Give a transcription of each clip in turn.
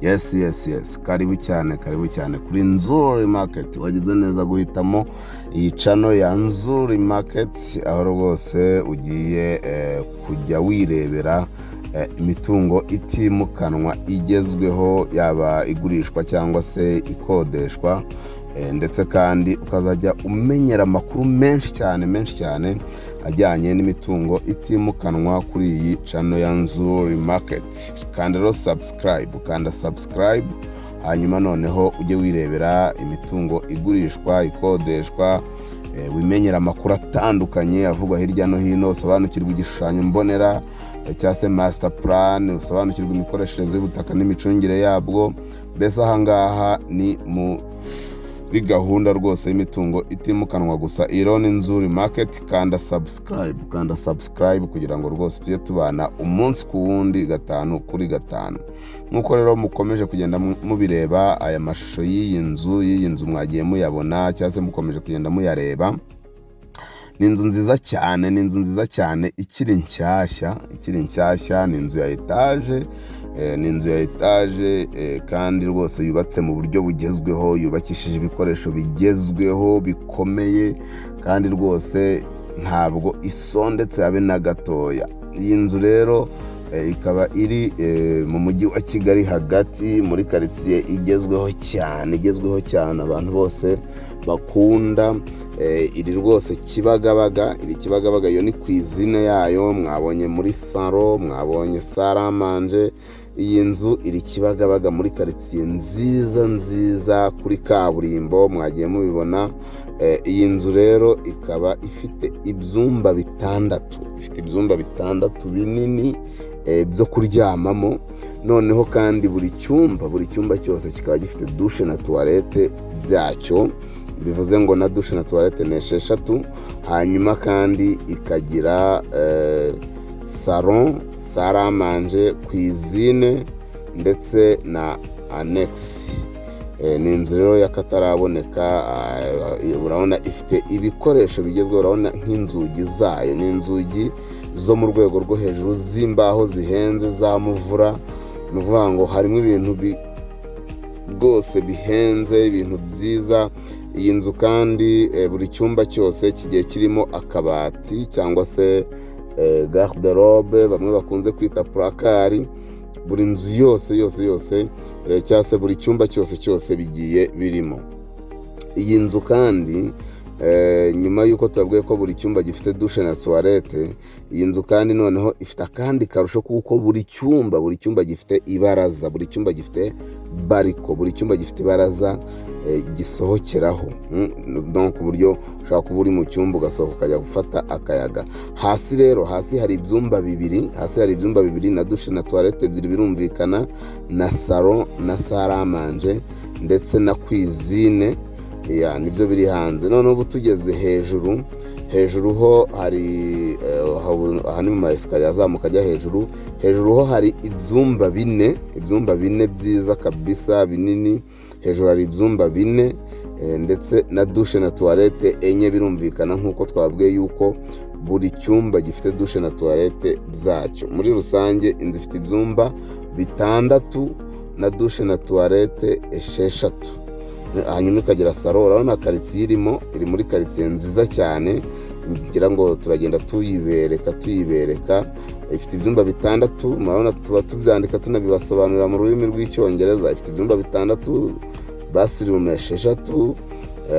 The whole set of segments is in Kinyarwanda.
Yes, karibu cyane, karibu cyane kuri Nzuri Market. Wagize neza guhitamo iyi channel ya Nzuri Market, aho rwose ugiye kujya wirebera imitungo itimukanwa igezweho, yaba igurishwa cyangwa se ikodeshwa, ndetse kandi ukazajya umenyera amakuru menshi cyane, menshi cyane ajyanye n'imitungo itimukanwa kuri iyi channel ya Nzuri Market. Kanda rero subscribe, kanda subscribe, hanyuma noneho ujye wirebera imitungo igurishwa, ikodeshwa, wimenyera amakuru atandukanye avugwa hirya no hino, usobanukirwe igishushanyo mbonera cyangwa se master plan, usobanukirwe imikoreshereze y'ubutaka n'imicungire yabwo. Mbese ahangaha ni muri gahunda rwose y'imitungo itimukanwa gusa. Iro ni Nzuri Market. Kanda subscribe, kanda subscribe kugira ngo rwose tujye tubana umunsi ku wundi, gatanu kuri gatanu. Nk'uko rero mukomeje kugenda mubireba, aya mashusho y'iyi nzu mwagiye muyabona cyangwa se mukomeje kugenda muyareba. Ni inzu nziza cyane, ni inzu nziza cyane ikiri nshyashya, ikiri nshyashya. Ni inzu ya etaje, ni inzu ya etaje, kandi rwose yubatse mu buryo bugezweho, yubakishije ibikoresho bigezweho bikomeye, kandi rwose ntabwo isondetse habe na gatoya. Iyi nzu rero ikaba iri mu mujyi wa Kigali hagati, muri karitsiye igezweho cyane, igezweho cyane, abantu bose bakunda. Iri rwose Kibagabaga, iri Kibagabaga. Iyo ni cuisine yayo mwabonye muri salon, mwabonye salle à manger. Iyi nzu iri Kibagabaga muri karitsiye nziza nziza, kuri kaburimbo, mwagiye mubibona. Iyi nzu rero ikaba ifite ibyumba bitandatu, ifite ibyumba bitandatu binini byo kuryamamo. Noneho kandi buri cyumba cyose kikaba gifite douche na toilette byacyo, bivuze ngo na douche na toilette ni esheshatu. Hanyuma kandi ikagira salon, salle à manger, cuisine ndetse na annexe. Ni inzu rero y'akataraboneka. Urabona ifite ibikoresho bigezweho. Urabona nk'inzugi zayo ni inzugi zo mu rwego rwo hejuru z'imbaho zihenze za muvura. Ni ukuvuga ngo harimo ibintu rwose bihenze, ibintu byiza. Iyi nzu kandi buri cyumba cyose kigiye kirimo akabati cyangwa se garde-robe bamwe bakunze kwita placard. Buri nzu yose yose yose, cyangwa se buri cyumba cyose cyose bigiye birimo. Iyi nzu kandi, nyuma y'uko tubabwiye ko buri cyumba gifite douche na toilette, iyi nzu kandi noneho ifite akandi karusho, kuko buri cyumba gifite ibaraza, buri cyumba gifite balcon, buri cyumba gifite ibaraza gisohokeraho. Donc ku buryo ushobora kuba uri mu cyumba ugasohoka ukajya gufata akayaga. Hasi rero, hasi hari ibyumba bibiri, hasi hari ibyumba bibiri na douche na toilette ebyiri, birumvikana, na salon na salle à manger ndetse na cuisine. Ya, nibyo biri hanze. Noneho ubu tugeze hejuru. Hejuru ho hari aha ni mu ma escalier azamuka ajya hejuru. Hejuru ho hari ibyumba bine, ibyumba bine byiza kabisa binini. Hejuru hari ibyumba bine ndetse na douche na toilette enye, birumvikana nk'uko twabwiye yuko buri cyumba gifite douche na toilette byacyo. Muri rusange inzu ifite ibyumba bitandatu na douche na toilette esheshatu, hanyuma ikagira salon. Urabona karitsiye irimo, iri muri karitsiye nziza cyane, ngira ngo turagenda tuyibereka, tuyibereka. Ifite ibyumba bitandatu, murabona tuba tubyandika tunabibasobanurira mu rurimi rw'Icyongereza. Ifite ibyumba bitandatu, bathroom esheshatu,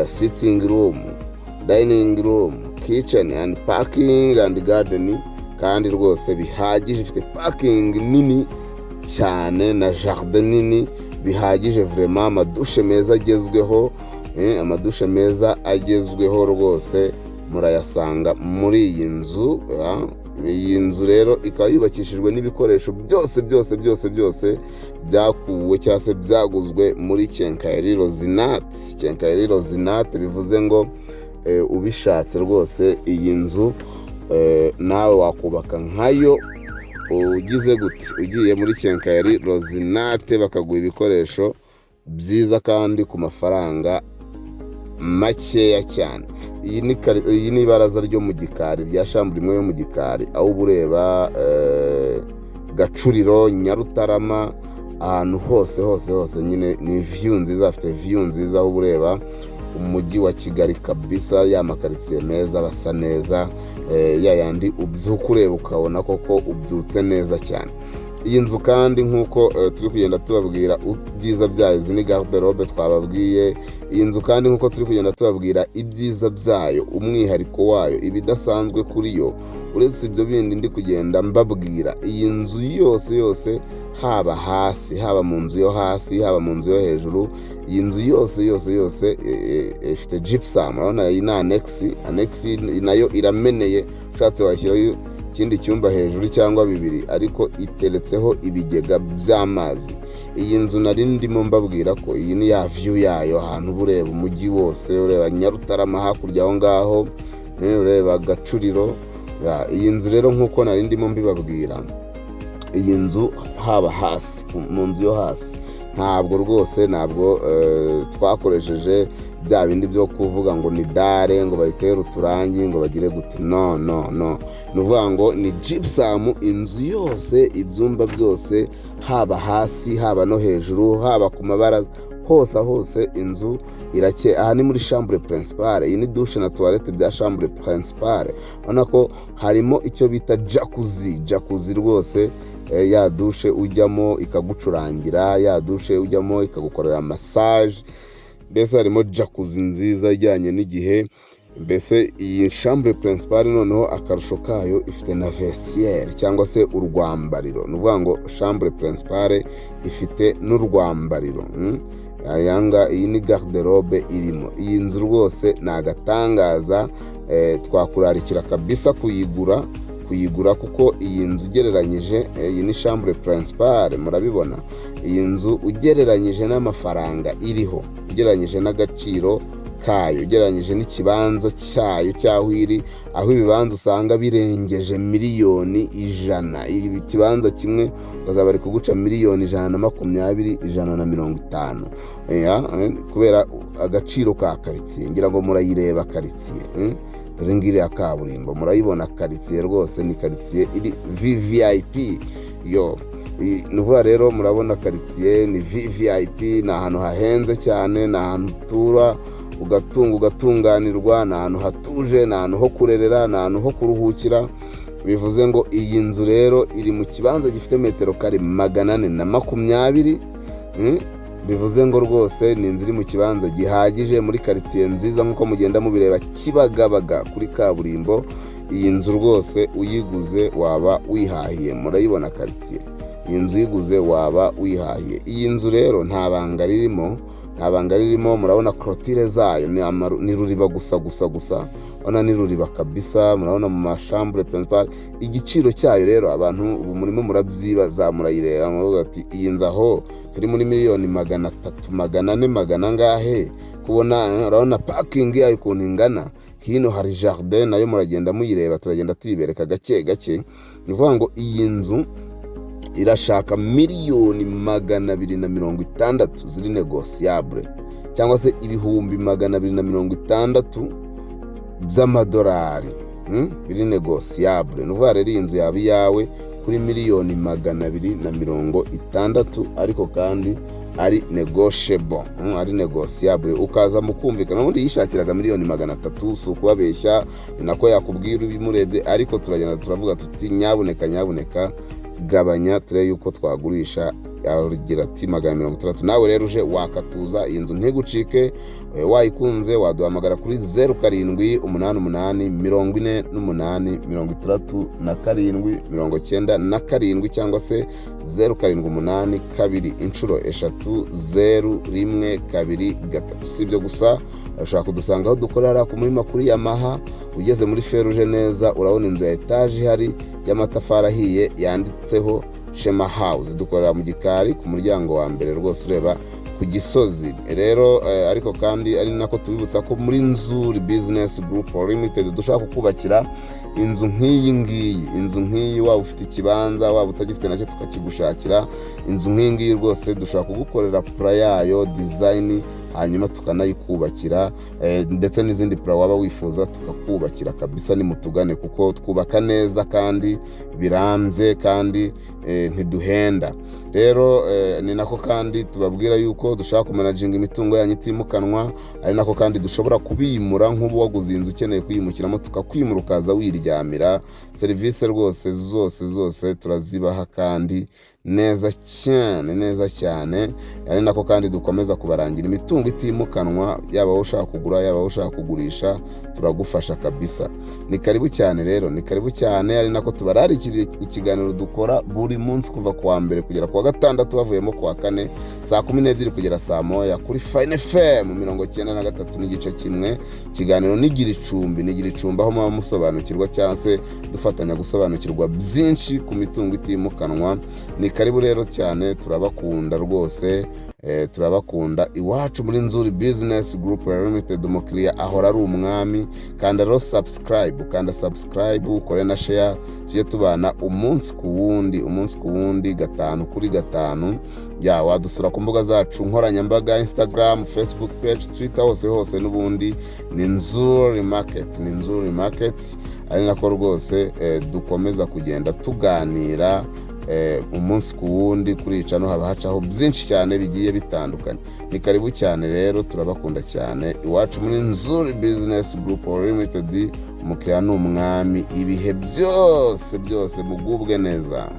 sitting room, dining room, kitchen and parking and garden, kandi rwose bihagije. Ifite parking nini cyane na jardin nini bihagije vraiment, amadushe meza agezweho, amadushe meza agezweho rwose murayasanga muri iyi nzu. Iyi nzu rero ikaba yubakishijwe n'ibikoresho byose byose byose byose byakuwe cyangwa se byaguzwe muri Quincaillerie Rozinati, Quincaillerie Rozinati. Bivuze ngo ubishatse rwose iyi nzu nawe wakubaka nkayo. Ugize gute? Ugiye muri Quincaillerie Rozinate bakaguha ibikoresho byiza kandi ku mafaranga makeya cyane. Iyi ni ibaraza ryo mu gikari rya chambre imwe yo mu gikari, aho uba ureba Gacuriro, Nyarutarama. Ahantu hose hose hose nyine ni view nziza, afite view nziza aho uba ureba umujyi wa Kigali kabisa, ya makaritsiye meza basa neza, ya yandi ubyuka ureba ukabona koko ubyutse neza cyane. Iyi nzu kandi nk'uko turi kugenda tubabwira ibyiza byayo, izi ni garde-robe twababwiye. Iyi nzu kandi nk'uko turi kugenda tubabwira ibyiza byayo, umwihariko wayo, ibidasanzwe kuri yo, uretse ibyo bindi ndi kugenda mbabwira, iyi nzu yose yose, haba hasi, haba mu nzu yo hasi, haba mu nzu yo hejuru, iyi nzu yose yose yose ifite gypsum. Urabona iyi ni annexe. Annexe nayo irameneye, ushatse washyiraho ikindi cyumba hejuru cyangwa bibiri, ariko iteretseho ibigega by'amazi. Iyi nzu nari ndimo mbabwira ko iyi ni ya view yayo, ahantu uba ureba umujyi wose, ureba Nyarutarama hakurya aho ngaho, ureba Gacuriro. Iyi nzu rero nk'uko nari ndimo mbibabwira, iyi nzu haba hasi, mu nzu yo hasi, ntabwo rwose ntabwo twakoresheje bya bindi byo kuvuga ngo ni dalle, ngo bayitere uturangi, ngo bagire gute. No, no, no, ni ukuvuga ngo ni gypsum inzu yose, ibyumba byose, haba hasi, haba no hejuru, haba ku mabaraza, hose hose inzu irake. Aha ni muri chambre principale. Iyi ni douche na toilette bya chambre principale. Urabona ko harimo icyo bita jacuzzi. Jacuzzi rwose, ya douche ujyamo ikagucurangira, ya douche ujyamo ikagukorera massage, mbese harimo jacuzzi nziza ijyanye n'igihe. Mbese iyi chambre principale noneho akarusho kayo ifite na vestiaire cyangwa se urwambariro. Ni ukuvuga ngo chambre principale ifite n'urwambariro. Ayanga iyi ni garde-robe irimo. Iyi nzu rwose ni agatangaza, twakurarikira kabisa kuyigura, kuko iyi nzu ugereranyije, iyi ni chambre principale, murabibona. Iyi nzu ugereranyije n'amafaranga iriho, ugereranyije n'agaciro kayo, ugereranyije n'ikibanza cyayo cy'aho iri, aho ibibanza usanga birengeje miliyoni 100, ikibanza kimwe ukazaba bari kuguca miliyoni 120, 150, kubera agaciro ka karitsiye. Ngira ngo murayireba karitsiye, dore ngiriya kaburimbo murayibona. Karitsiye rwose ni karitsiye iri VVIP yo. Ni ukuvuga rero murabona karitsiye ni VVIP, ni ahantu hahenze cyane, ni ahantu utura ugatunga ugatunganirwa, ni ahantu hatuje, ni ahantu ho kurerera, ni ahantu ho kuruhukira. Bivuze ngo iyi nzu rero iri mu kibanza gifite metero kare 420. Bivuze ngo rwose ni inzu iri mu kibanza gihagije, muri karitsiye nziza nk'uko mugenda mubireba, Kibagabaga kuri kaburimbo. Iyi nzu rwose uyiguze waba wihahiye. Murayibona karitsiye, iyi nzu uyiguze waba wihahiye. Iyi nzu rero nta banga ririmo, nta banga ririmo. Murabona clôture zayo ni ruriba gusa gusa gusa, urabona ni ruriba kabisa. Murabona mu ma chambre principale. Igiciro cyayo rero abantu ubu murimo murabyibaza, murayireba muravuga ati iyi nzu aho iri muri miliyoni 300, 400, magana angahe kubona? Urabona parking yayo ukuntu ingana. Hino hari jardin nayo muragenda muyireba, turagenda tuyibereka gake gake. Ni ukuvuga ngo iyi nzu irashaka miliyoni 260 ziri négociable, cyangwa se 260,000 by'amadolari, biri négociable. Ni ukuvuga rero iyi nzu yaba iyawe kuri miliyoni 260, ariko kandi ari negotiable, ari négociable, ukaza mu kumvikana. Ubundi yishakiraga miliyoni 300, si ukubabeshya, ni nako yakubwira ubimurebye, ariko turagenda turavuga tuti nyabuneka nyabuneka gabanya turebe yuko twagurisha. Agira ati 160. Nawe rero uje wakatuza, iyi nzu ntigucike. Wayikunze waduhamagara kuri 0788 48 67 97, cyangwa se 0782 000 123. Si ibyo gusa, ushobora kudusanga aho dukorera hariya ku Muhima kuri Yamaha. Ugeze muri feruje neza urabona inzu ya etaje ihari y'amatafari ahiye yanditseho Shema House. Dukorera mu gikari ku muryango wa mbere rwose ureba ku Gisozi. Rero ariko kandi ari nako tubibutsa ko muri Nzuri Business Group Limited dushobora kukubakira inzu nk'iyi ngiyi. Inzu nk'iyi, waba ufite ikibanza, waba utagifite nacyo tukakigushakira. Inzu nk'iyi ngiyi rwose dushobora kugukorera plan yayo, design. hanyuma tukanayikubakira, ndetse n'izindi plan waba wifuza tukakubakira kabisa. Nimutugane kuko twubaka neza kandi birambye kandi ntiduhenda. Rero ni nako kandi tubabwira yuko dushaka kumanaginga imitungo yanyu itimukanwa, ari nako kandi dushobora kubimura. Nk'ubu waguze inzu ukeneye kuyimukiramo, tukakwimura ukaza wiryamira. Serivisi rwose zose zose turazibaha kandi neza cyane, neza cyane. Ari nako kandi dukomeza kubarangira imitungo itimukanwa, yaba wowe ushaka kugura, yaba wowe ushaka kugurisha, turagufasha kabisa. Ni karibu cyane rero, ni karibu cyane. Ari nako tubararikira ikiganiro dukora buri munsi kuva ku wa mbere kugera ku wa gatandatu, bavuyemo ku wa kane, saa 12 kugera saa 1, kuri Fine FM 93.1. Ikiganiro nigira icumbi, nigira icumbi, aho muba musobanukirwa cyangwa se dufatanya gusobanukirwa byinshi ku mitungo itimukanwa. Ni karibu rero cyane, turabakunda rwose, turabakunda. Iwacu muri Nzuri Business Group Limited, umukiriya ahora ari umwami. Kanda rero subscribe, kanda subscribe, ukore na share, tujye tubana umunsi ku wundi, umunsi ku wundi, gatanu kuri gatanu. Ya, wadusura ku mbuga zacu nkoranyambaga: Instagram, Facebook page, Twitter, hose hose n'ubundi ni Nzuri Market, ni Nzuri Market. Ari nako rwose dukomeza kugenda tuganira umunsi ku wundi. Kuri iyi channel haba hacaho byinshi cyane bigiye bitandukanye. Ni karibu cyane rero, turabakunda cyane. Iwacu muri Nzuri Business Group Limited, umukiriya ni umwami ibihe byose byose. Mugubwe neza.